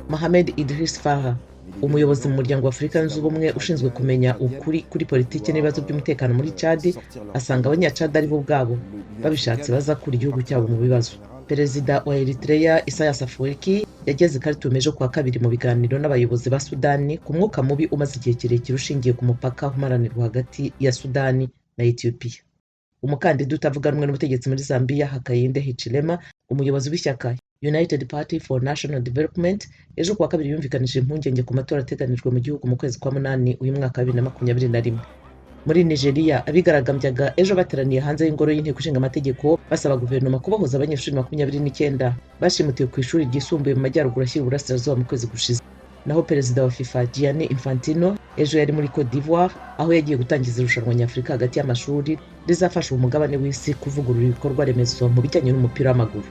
Mohamed Idris Farah, umuyobozi mu Muryango wa Afurika Yunze Ubumwe ushinzwe kumenya ukuri kuri politiki n'ibibazo by'umutekano muri Chad, asanga Abanyacad ari bo ubwabo babishatse bazakura igihugu cyabo mu bibazo. Perezida wa Eritrea, Isaias Afwerki, yageze i Khartoum ejo kuwa kabiri mu biganiro n'abayobozi ba Sudani ku mwuka mubi umaze igihe kirekire ushingiye ku mupaka umaranirwa hagati ya Sudani na Ethiopia. Umukandida utavuga rumwe n'ubutegetsi muri Zambia, Hakainde Hichilema, umuyobozi w'ishyaka United Party for National Development, ejo kuwa kabiri yumvikanishije impungenge ku matora ateganijwe mu gihugu mu kwezi kwa munani uyu mwaka wa 2021. Muri Nigeria, abigaragambyaga ejo bateraniye hanze y'ingoro y'Inteko Ishinga Amategeko basaba guverinoma kubohoza abanyeshuri 29 bashimutiwe ku ishuri ryisumbuye mu majyaruguru ashyira uburasirazuba mu kwezi gushize. Naho perezida wa FIFA, Gianni Infantino, ejo yari muri Cote d'Ivoire, aho yagiye gutangiza irushanwa nyafurika hagati y'amashuri rizafasha umugabane w'isi kuvugurura ibikorwa remezo mu bijyanye n'umupira w'amaguru.